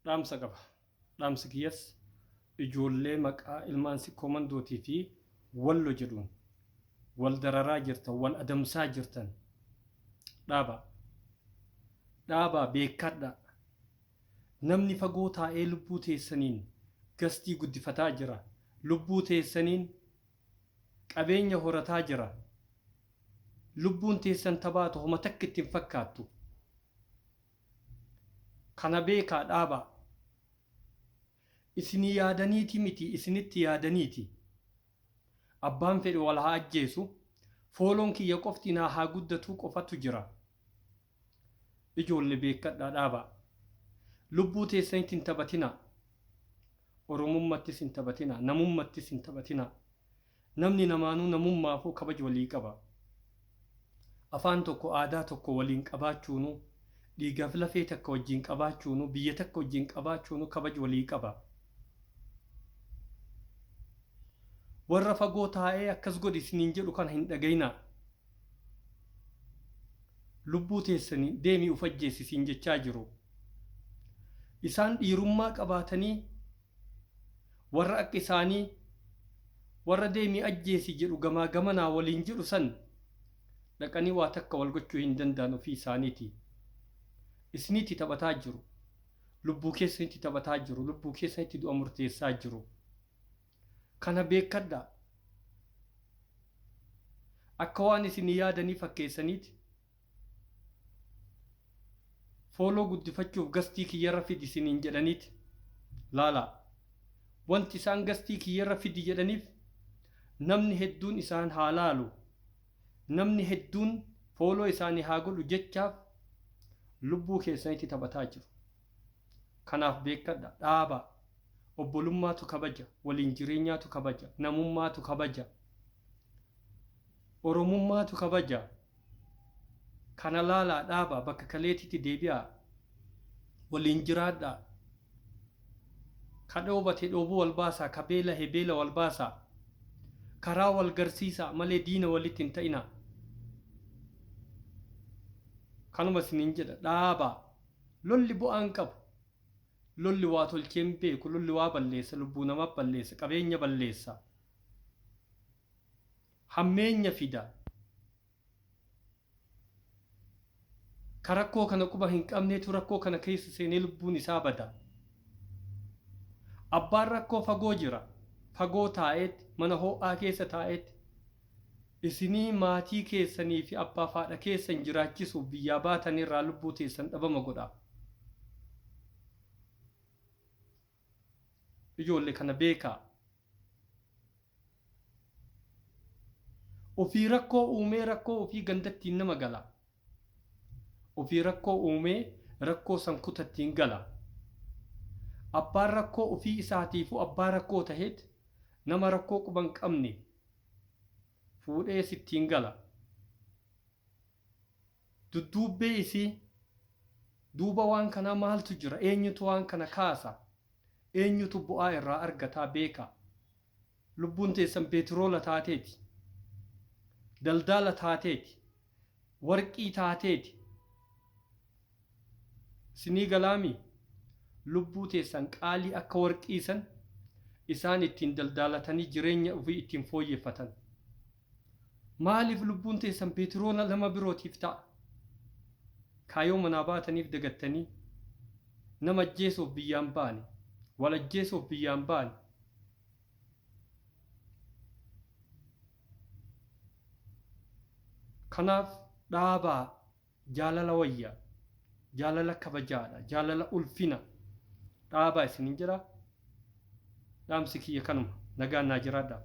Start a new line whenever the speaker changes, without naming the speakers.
Dhaamsa qaba. Dhaamsi kiyyas ijoollee maqaa ilmaan Sikkoo Mandootii fi Wallo jedhuun wal dararaa jirtan, wal adamsaa jirtan dhaabaa. Dhaabaa beekkadhaa. Namni fagoo taa'ee lubbuu teessaniin gastii guddifataa jira. Lubbuu teessaniin qabeenya horataa jira. Lubbuun teessan ta baatu homa takka itti hin fakkaattu. Kana beekaa dhaabaa. Isinii yaadaniiti miti isinitti yaadaniiti. Abbaan fedhe wal haa ajjeesu, fooloon kiyya qofti naa haa guddatuu qofatu jira. Ijoolle beekkadhaa dhaabaa. Lubbuu teessanitti hin taphatinaa. Oromummattis hin taphatinaa. Namummattis hin taphatinaa. Namni namaanuu namummaafuu kabaja walii qaba. Afaan tokko aadaa tokko waliin qabaachuunuu, dhiigaaf lafee takka wajjiin qabaachuunuu, biyya takka wajjiin qabaachuunuu kabaja walii qaba. Warra fagoo taa'ee akkas godhi isiniin jedhu kana hin dhagayinaa. Lubbuu teessaniin deemii uf ajjeesi siin jechaa jiru. Isaan dhiirummaa qabaatanii warra akka isaanii warra deemii ajjeesi jedhu gamaa gamanaa waliin jedhu san dhaqanii waa takka wal gochuu hin danda'an ofii isaaniitii. Isinitti taphataa jiru. Lubbuu keessanitti taphataa jiru. Lubbuu keessanitti du'a murteessaa jiru. Kana beekkadhaa. Akka waan isinii yaadanii fakkeessaniiti Follow guddifachuuf gastii kiyyarra fidi isiniin jedhaniiti laalaa. Wanti isaan gastii kiyyarra fidi jedhaniif namni hedduun isaan haa laalu, namni hedduun follow isaanii haa godhu jechaaf lubbuu keessanitti taphataa jiru. Kanaaf beekkadha, dhaabaa. Obbolummaatu kabaja, waliin jireenyaatu kabaja, namummaatu kabaja. Oromummaatu kabaja. Kana laalaa dhaabaa bakka kaleetitti deebi'aa. Waliin jiraadhaa. Ka dhoobate dhoobuu wal baasaa, ka beelahe beela wal baasaa. Karaa wal garsiisaa malee diina walitti hin ta'inaa. Kanuma isiniin jedha dhaabaa. Lolli bu'aa hin qabu. Lolli waa tolchee hin beeku. Lolli waa balleessa, lubbuu namaa balleessa, qabeenya balleessa. Hammeenya fida. Ka rakkoo kana quba hin qabneetu rakkoo kana keessa seenee lubbuun isaa bada. Abbaan rakkoo fagoo jira. Fagoo taa'eet, mana hoo'aa keessa taa'eet, isinii maatii keessanii fi abbaaf haadha keessan jiraachisuuf biyyaa baatan irraa lubbuu teessan dhabama godha. Ijoolle kana beekaa. Ofii rakkoo uumee rakkoo ofii gandattiin nama gala. Ofii rakkoo uumee rakkoo san kutattiin gala. Abbaan rakkoo ofii isaatiifuu abbaa rakkoo taheet nama rakkoo quba hin qabne fuudhee sittiin gala. Dudduubbee isii, duuba waan kanaa maaltu jira, eenyutu waan kana kaasa, eenyutu bu'aa irraa argataa beekaa. Lubbuun teessan peetiroola taateeti. Daldaala taateeti. Warqii taateeti. Isinii galaamii? Lubbuu teessan qaalii akka warqii san isaan ittiin daldaalatanii jireenya ufii ittiin fooyyeffatan. Maaliif lubbuun teessan peetiroola nama birootiif ta'a? Kaayoo manaa baataniif dagattanii nama ajjeesuuf biyyaan baane, wal ajjeesuuf biyyaan baane. Kanaaf dhaabaa jaalala wayya, jaalala kabajaadha, jaalala ulfina. Dhaabaa isinin jedha. Dhaamsi kiyya kanuma. Nagaan naa jiraadhaa.